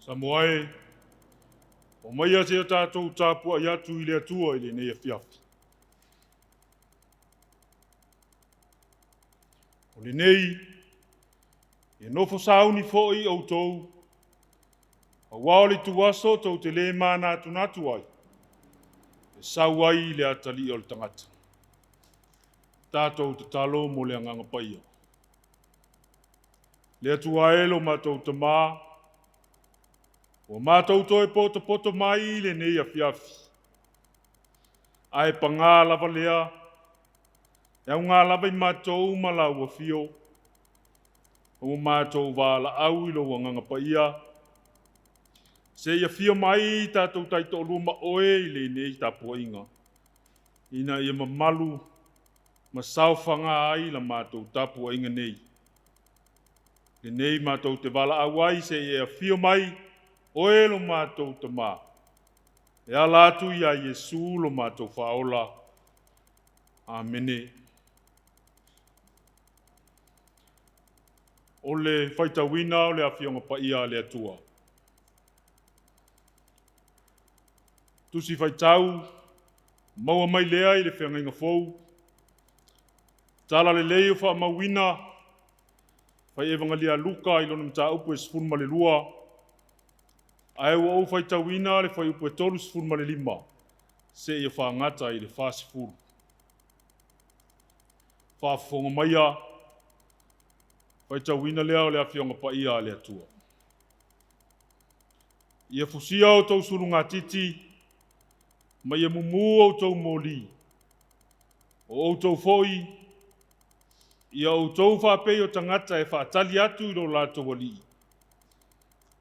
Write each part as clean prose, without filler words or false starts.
Samoa e, omaia seia tatou tapuai atu i le Atua i lenei afiafi. O lenei, e nofo sauni foi outou, aua o le ituaso tou te le manatunatu ai, e sau ai le atalii o le tagata. Tatou tatalo mo le Agaga Paia. Le Atua e lo matou Tamā, ua matou toe potopoto mai i lenei afiafi, ae pagā lava lea, e augā lava i matou ma lau afio, ua matou valaau i lou Agaga Paia, seia afio mai tatou taitoalua ma oe i lenei tapuaiga, ina ia mamalu ma saofaga ai la matou tapuaiga nei. Lenei matou te valaau ai seia e afio mai oe lo matou Tamā, e ala atu ia Iesu lo matou Faaola. Amene. O le faitauina o le Afioga Paia a le Atua. Tusi faitau, maua mai lea i le Feagaiga Fou, Tala Lelei o faamauina, fai Evagelia Luka i lona mataupu e 12, ae ua ou faitauina le fuaiupu e 35 seia fagata i le 40. Faafofoga maia, faitauina lea o le Afioga Paia a le Atua. Ia fusia outou sulugatiti, ma ia mumu outou moli. O outou foi, ia outou faapei o tagata e faatali atu i lo latou alii,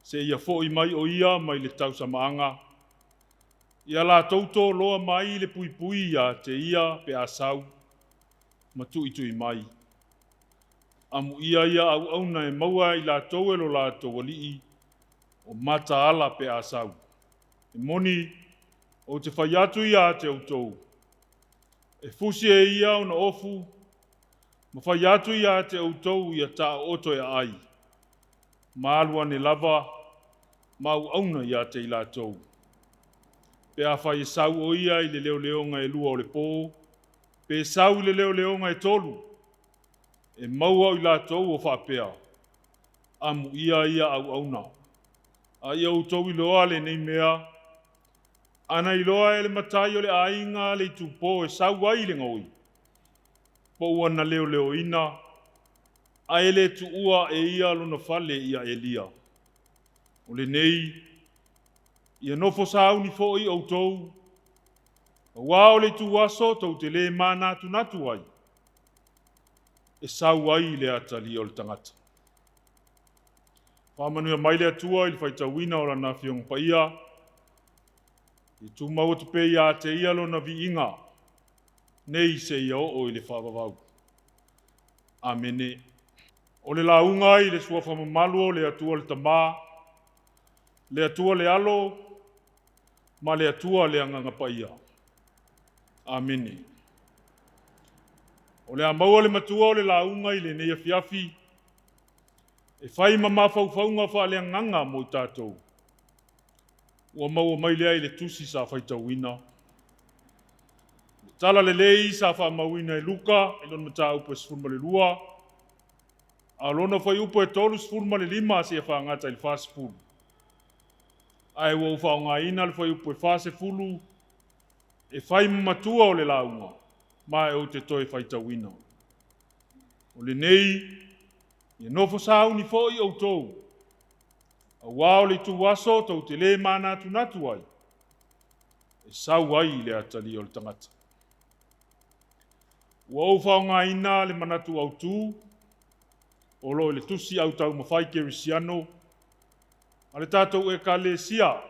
seia foi mai o ia mai le tausamaaga, ia latou toloa mai le puipui ia te ia pe a sau, ma tuitui mai. Amuia ia auauna e maua i latou e lo latou alii, o mataala pe a sau. E moni, ou te fai atu ia te outou, e fusi e ia ona ofu, ma fai atu ia te outou ia taooto e aai, ma alu ane lava ma auauna ia te i latou. Pe a fai e sau o ia i le leoleoga e 2 o le po, pe sau i le leoleoga e 3, e maua o i latou o faapea, amuia ia auauna. A ia outou iloa lenei mea, ana iloa e le matai o le aiga le itupo e sau ai le gaoi, po ua na leoleoina, ae le tuua e ia lona fale ia Elia. O lenei, ia nofo sauni foi outou, aua o le ituaso tou te le manatunatu ai, e sau ai le atalii o le tagata. Faamanuia mai le Atua i le faitauina o Lana Afioga Paia, ia tumau atu pea ia te ia lona viiga, nei seia oo i le faavavau. Amene. O le lauga i le suafa mamalu o le Atua le Tamā, le Atua le Alo, ma le Atua le Agaga Paia. Amene. O le a maua le matua o le lauga i lenei afiafi, e fai ma mafaufauga faaleagaga mo i tatou. Ua maua mai lea i le tusi sa faitauina. Le tala lelei sa faamauina e Luka i lona mataupu e 12, a o lona fuaiupu e 35 seia fagata i le 40. Ae ua ou faaaogaina le fuaiupu e 40 e fai ma matua o le lauga, ma e ou te toe faitauina. O lenei, ia nofo sauni foi outou, aua o le ituaso tou te le manatunatu ai, e sau ai le atalii o le tagata. Ua ou faaaogaina le manatu autu o lo o i le tusi autaumafai kerisiano a le tatou Ekalesia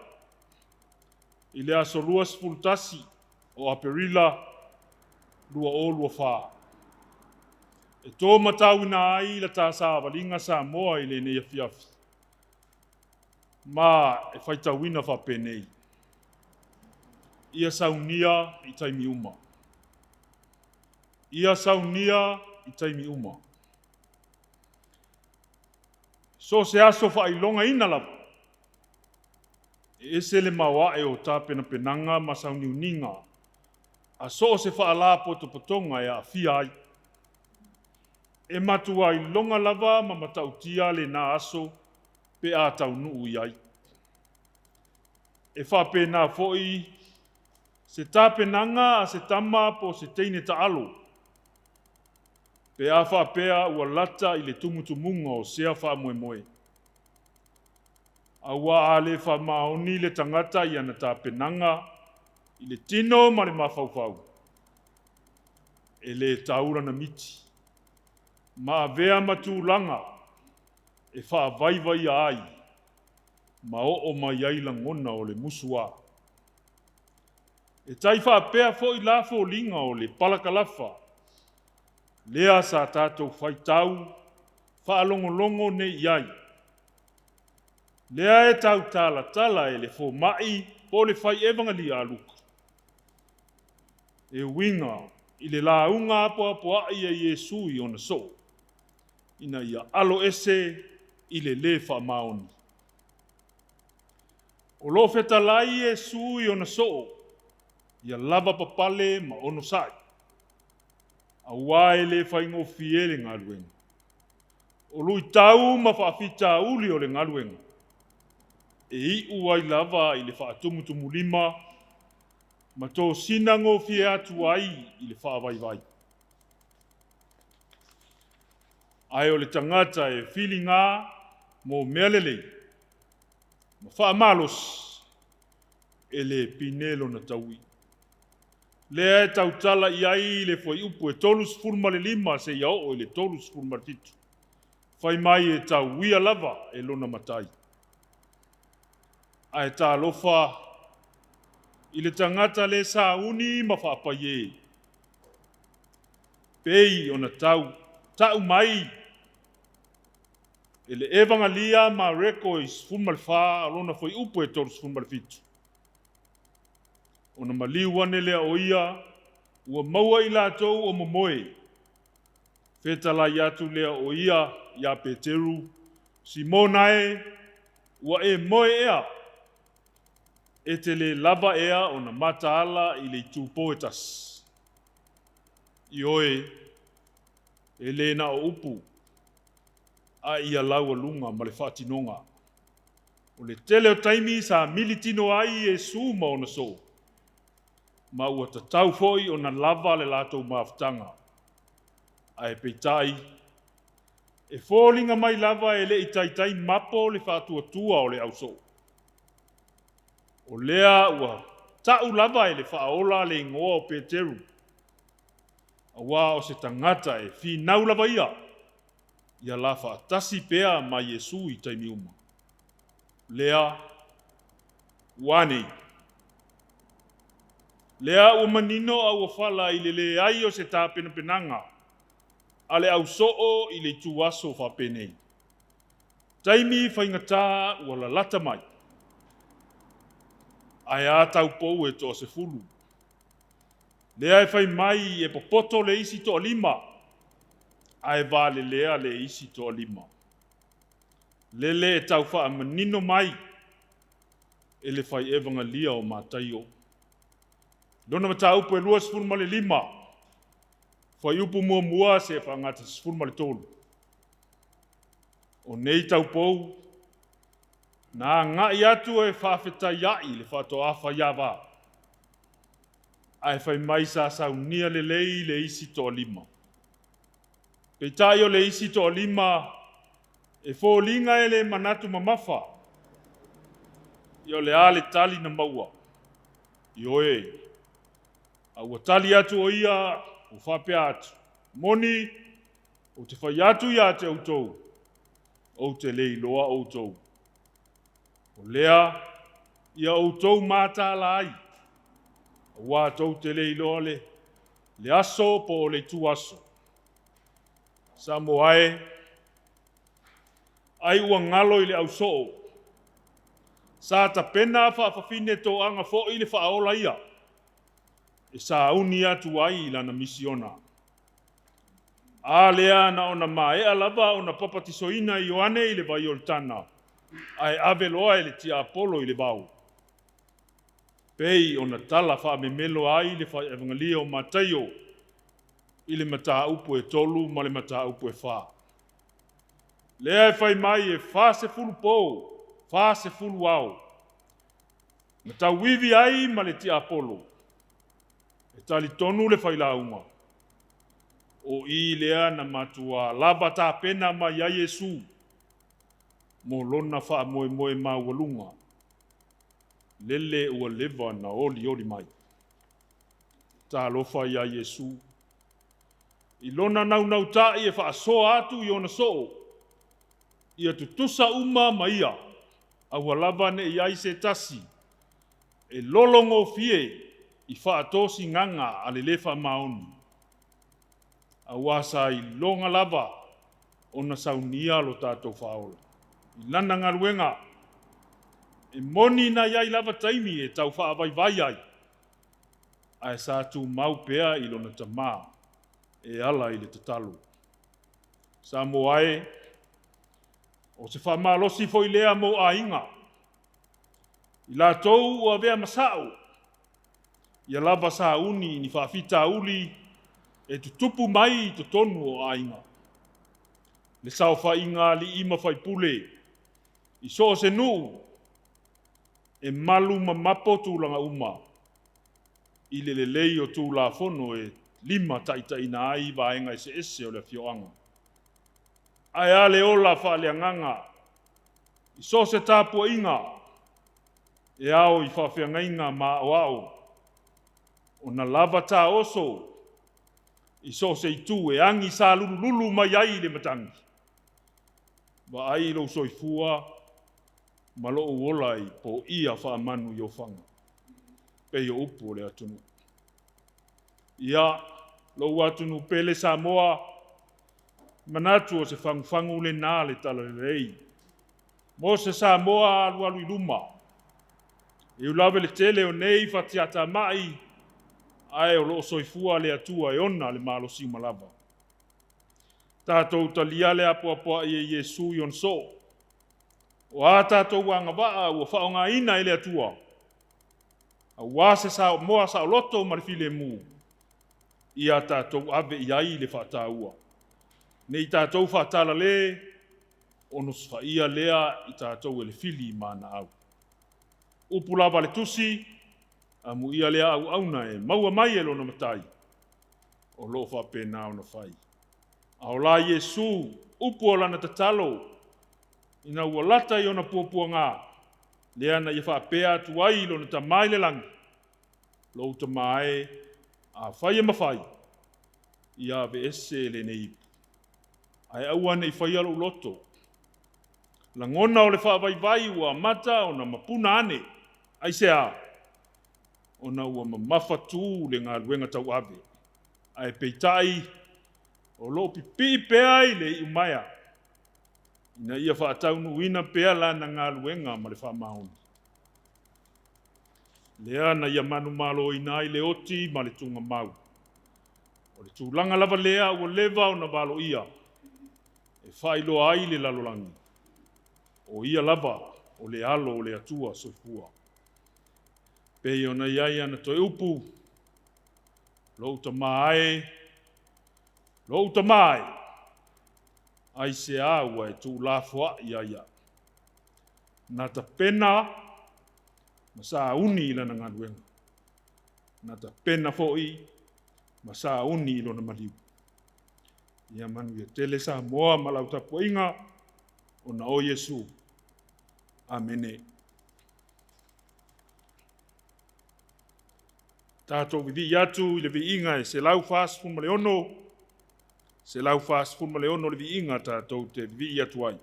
i le aso 21 o Aperila 2024. E tō matauina ai la ta savaliga Samoa i lenei afiafi, ma e faitauina faapenei. Ia saunia i taimi uma. Ia saunia i taimi uma. So o se aso faailogaina lava, E ese le maoae o tapenapenaga ma sauniuniga a so o se faalapotopotoga e aafia ai. E matua iloga lava ma matautia lena aso pe a taunuu i ai. E faapena foi se tapenaga a se tama po o se teine taalo pe a faapea ua lata i le tumutumuga o sea faamoemoe. Aua a le faamaoni le tagata i ana tapenaga i le tino ma le mafaufau, e le tau lana miti, ma avea ma tulaga e faavaivaia ai ma oo mai ai lagona o le musuā. E tai faapea foi la foliga o le palakalafa lea sa tatou faitau faalogologo nei i ai, lea e tautalatala e le fomai po o le fai evagalia a Luka, e uiga i le lauga apoapoai a Iesu i ona soo, ina ia aloese i le lē faamaoni. O lo o fetalai Iesu i ona soo, ia lavapapale ma onosai, aua e le faigofie le galuega. O luitau ma faafitauli o le galuega, e iu ai lava i le faatumutumulima ma tosina gofie atu ai i le faavaivai. Ae o le tagata e filiga mo mea lelei ma faamalosi, e le pine lona taui. Lea e tautala i ai le fuaiupu e 35 seia oo i le 37. Fai mai e tauia lava e lona matai. Ae talofa i le tagata le sauni ma faapaiē, pei ona tau ta'u mai e le Evagalia Mareko i 14 lona fuaiupu e 37. Ona maliu ane lea o ia, ua maua i latou o momoe, fetalai atu lea o ia ia Peteru, Simona e, ua e moe ea, e te le lava ea ona mataala i le itupo e tasi? Ioe, e le na o upu, a ia laualuga ma le faatinoga. O le tele o taimi sa militino ai Iesu ma ona soo, ma ua tatau foi ona lava le latou mafutaga. Ae peitai, e foliga mai lava e le i taitai mapo le faatuatua o le ausoo. O lea ua ta'u lava e le Faaola le igoa o Peteru, aua o se tagata e finau lava ia, ia la faatasi pea ma Iesu i taimi uma. Lea ua nei. Lea ua manino a ua fala i le leai o se tapenapenaga a le ausoo i le ituaso faapenei. Taimi faigata ua lalata mai. Ae a taupou e toa-10. Lea e fai mai e popoto le isi toalima, ae valelea le isi toalima. Lele e tau faamanino mai e le fai evagalia o Mataio. Lona mataupu e 25, fuaiupu muamua seia faagata 13. O nei taupou, na agai atu e faafetaiai le faatoafaiava, ae fai mai sa saunia lelei le isi toalima. Peitai o le isi toalima e foliga e le manatu mamafa. Ia o le a le tali na maua? Ioe, a ua tali atu o ia ua faapea atu, moni, ou te fai atu ia te outou, ou te le iloa outou. O lea ia outou mataala ai, aua tou te le iloa le aso po o le ituaso. Samoa e, ai ua galo i le ausoo, sa tapena faafafine toaga foi le Faaola ia, e sauni atu ai i lana misiona. A lea na ona maea lava ona papatisoina e Ioane i le vai Ioritana, ae ave loa e le tiapolo i le vao. Pei ona tala faamemelo ai le Evagalia o Mataio i le mataupu e 3 ma le mataupu e 4. Lea e fai mai e 40 po, 40 ao, na tauivi ai ma le tiapolo, e talitonu le failauga, o i lea na matua lava tapena mai ai Iesu mo lona faamoemoe maualuga, lele ua leva na olioli mai. Talofa ia Iesu, i lona naunautai e faasoa atu i ona soo, ia tutusa uma ma ia, aua lava ne i i ai se tasi e lologofie i faatosinaga a le le faamaoni, aua sa iloga lava ona saunia lo tatou Faaola i lana galuega. E moni na i ai lava taimi e tau faavaivai ai, ae sa tumau pea i lona Tamā e ala i le tatalo. Samoa e, o se faamalosi foi lea mo aiga, i latou ua avea ma sa'o, ia lava sauni i ni faafitauli e tutupu mai i totonu o aiga. Le saofaiga a alii ma faipule i so o se nuu, e malu ma mapo tulaga uma i le lelei o Tulafono e limataitaiina ai vaega eseese o le afioaga. Ae a le ola faaleagaga i so o se tapuaiga e ao i faafeagaiga ma aoao ona lava taoso i so o se itu e agisalululu mai ai le matagi, vaai lou soifua ma lou ola i poia faamanuiofaga, pei o upu o le atunuu. Ia, lou atunuu pele Samoa, manatu o se fagufagu lena le talalelei mo se Samoa alualu i luma. E ui lava i le tele o nei fatiatamai, ae o lo o soifua le Atua e ona le malosi uma lava. Tatou talia le apoapoai a Iesu i ona soo. O a tatou agavaa ua faaaogaina e le Atua aua se Samoa saoloto ma le filemu, ia tatou ave i ai le faataua. Ne i tatou faatalale, ona osofaia lea i tatou e le fili ma ana au. Upu lava a le Tusi, amuia lea auauna e maua mai e lona Matai o lo o faapena ona fai. A o la Iesu, upu o lana tatalo, ina ua lata i ona puapuaga, lea na ia faapea atu ai i lona Tama i le lagi, lou Tama e, afai e mafai, ia aveese lenei ipu, ae aua ne i faia lou loto. Lagona o le faavaivai ua amata ona mapuna ane. Aisea? Ona ua mamafa tu le galuega tauave, ae peitai o lo o pipii pea i le iumaea ina ia faataunuuina pea lana galuega ma le faamaoni. Lea na ia manumaloina ai le oti ma le tugamau. O le tulaga lava lea ua leva ona valoia e faailoa ai le lalolagi, o ia lava o le alo o le Atua soifua. Pei ona i ai ana toe upu, lou tama e, lou tama e, aisea ua e tuulafoai ai au? Na tapena ma sauni i lana galuega. Na tapena foi ma sauni i lona maliu. Ia manuia tele Samoa ma lau tapuaiga, ona o Iesu. Amene. Tatou vivii atu i le viiga e 146, 146 le viiga tatou te vivii atu ai.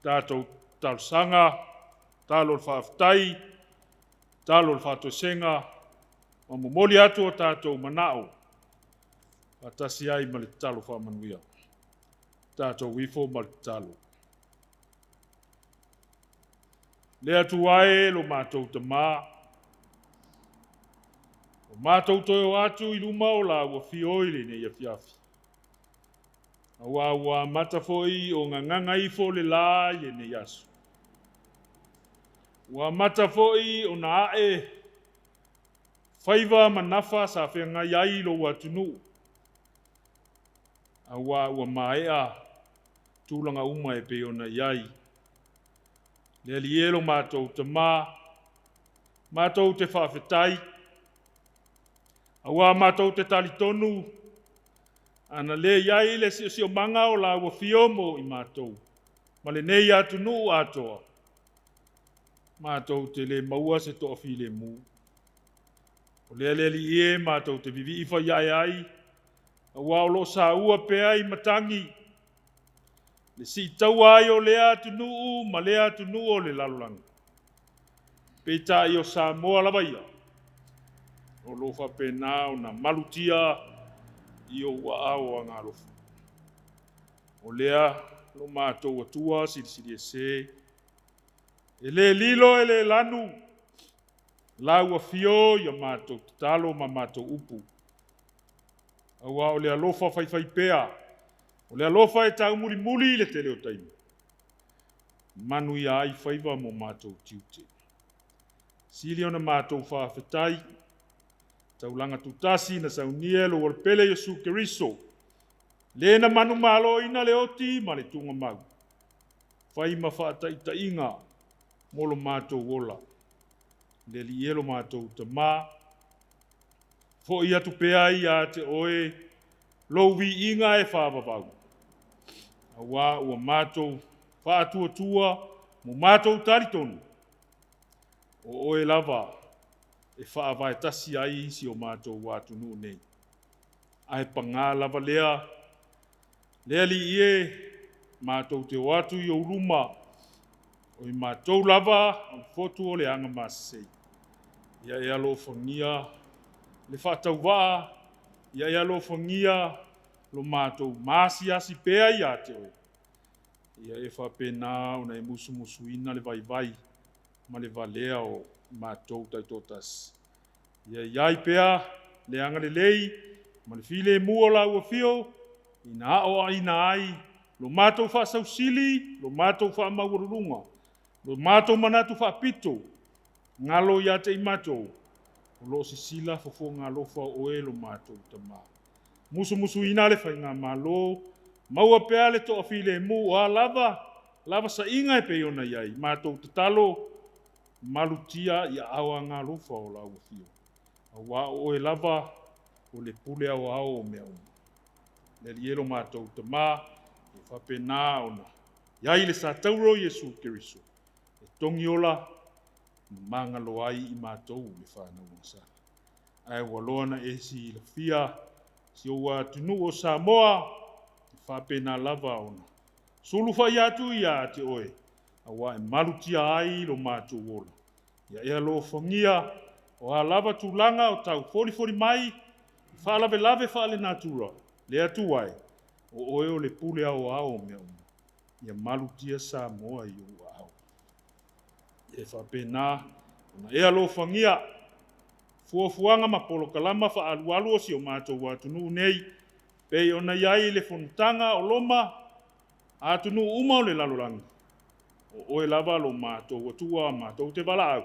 Tatou talosaga, tatalo o le faafetai, tatalo o le faatoesega, ma momoli atu o tatou manao, faatasi ai ma le tatalo faamanuia. Tatou ifo ma le tatalo. Le Atua e lo matou Tamā, o matou toe o atu i luma o la ua fio i lenei afiafi. Aua ua amata foi o gagaga ifo le la i lenei aso. Ua amata foi ona ae faiva ma nafa sa feagai ai lou atunuu, aua ua maea tulaga uma e pei ona i ai. Le Alii e lo matou Tamā, matou te faafetai, aua matou te talitonu ana le i ai le siosiomaga o la ua fio mo i matou, ma lenei atunuu atoa, matou te le maua se toafilemu. O lea le Alii e matou te vivii faiae ai, aua o lo o saua pea i matagi, le siitaua ai o lea atunuu ma lea atunuu o le lalolagi. Peitai o Samoa lava ia, o lo o faapena ona malutia i ou aao agalofa. O lea lo matou Atua silisili ese, e le lilo e le lanu, la ua fio ia matou tatalo ma matou upu. Aua o le alofa faifaipea, o le alofa e taumulimuli i le tele o taimi, manuia ai faiva mo matou tiute. Sili ona matou faafetai, taulaga tutasi na saunia e lou Alepele Iesu Keriso, le na manumaloina le oti ma le tugamau, fai ma faataitaiga mo lo matou ola. Le Alii e lo matou Tamā, foi atu pea ia te oe lou viiga e faavavau, aua ua matou faatuatua ma matou talitonu, o oe lava e faavae tasi ai si o matou atunuu nei. Ae paga lava lea, le Alii e, matou te o atu i ou luma, o i matou lava o le fotu o le agamasese. Ia e alofagia le faatauvaa, ia e alofagia lo matou maasiasi pea ia te oe. Ia e faapena ona e musumusuina le vaivai ma le valea o matou taitoatasi. Ia i ai pea le agalelei ma le filemu o lau afio, ina aoaina ai lo matou faasausili, lo matou faamaualuluga, lo matou manatu faapito, galo ia te i matou, o lo o sisila fofoga alofa o oe lo matou Tamā. Musumusuina le faigamalo, maua pea le toafilemu o a lava lavasaiga e pei ona i ai, matou tatalo, malutia i aao agalofa o lau afio. Aua o oe lava o le pule aoao o mea uma. Le Alii e lo matou Tamā, e faapena ona i ai le satauro Iesu Keriso, e togiola ma magalo ai i matou le fanauga sala. Ae ua loa na e silafia si ou atunuu o Samoa, e faapena lava ona sulufai atu ia te oe, aua e malutia ai lo matou ola. Ia e alofagia o a lava tulaga o tau folifoli mai, i faalavelave faalenatura, le Atua e, o oe o le pule aoao o mea uma. Ia malutia Samoa i ou aao. E faapena ona e alofagia fuafuaga ma polokalama faaalualu o si o matou atunuu nei, pei ona i ai le fonotaga o Roma, atunuu uma o le lalolagi, o oe lava lo matou Atua matou te valaau,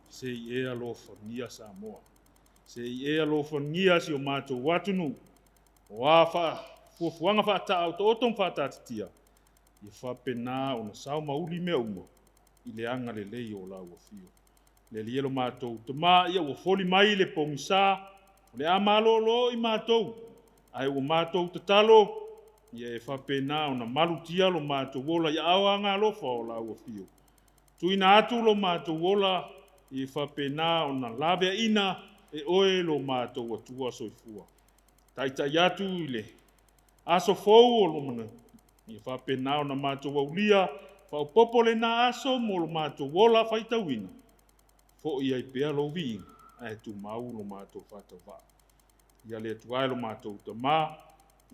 se i e alofagia Samoa. Se i e alofagia si o matou atunuu, o a fuafuaga faataotooto ma faataatitia, ia faapena ona sao ma uli mea uma i le agalelei o lau afio. Le Alii e lo matou Tamā, ia ua foli mai le pogisa, o le a malolo i matou, ae ua matou tatalo, ia e faapena ona malutia lo matou ola i aao agalofa o lau afio. Tuuina atu lo matou ola, ia faapena ona laveaina e oe lo matou Atua soifua. Taitai atu i le aso fou o lomana, ia faapena ona matou aulia faaopoopo lenā aso mo lo matou ola faitauina, fo'i ai pea lou viiga, ae tumau lo matou faatauvaa. Ia le Atua e lo matou Tamā,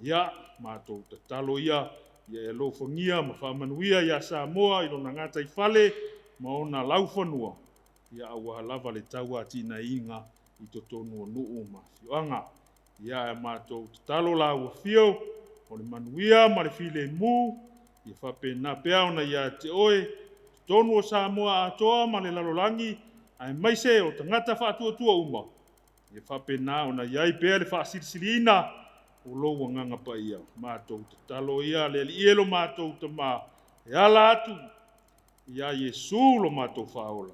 ia, matou tatalo ia, ia e alofagia ma faamanuia iā Samoa i lona gataifale ma ona laufanua, ia auā lava le tauatiaeina i totonu o nuu ma afioaga. Ia ae matou tatalo la ua afio o le manuia ma le filemu, ia faapena pea ona ia te oe, totonu o Samoa atoa ma le lalolagi, aemaise o tagata faatuatua uma, ia faapena ona i ai pea le faasilisiliina o lou Agaga Paia. Matou tatalo ia le Alii e lo matou Tamā, e ala atu iā Iesu lo matou Faaola.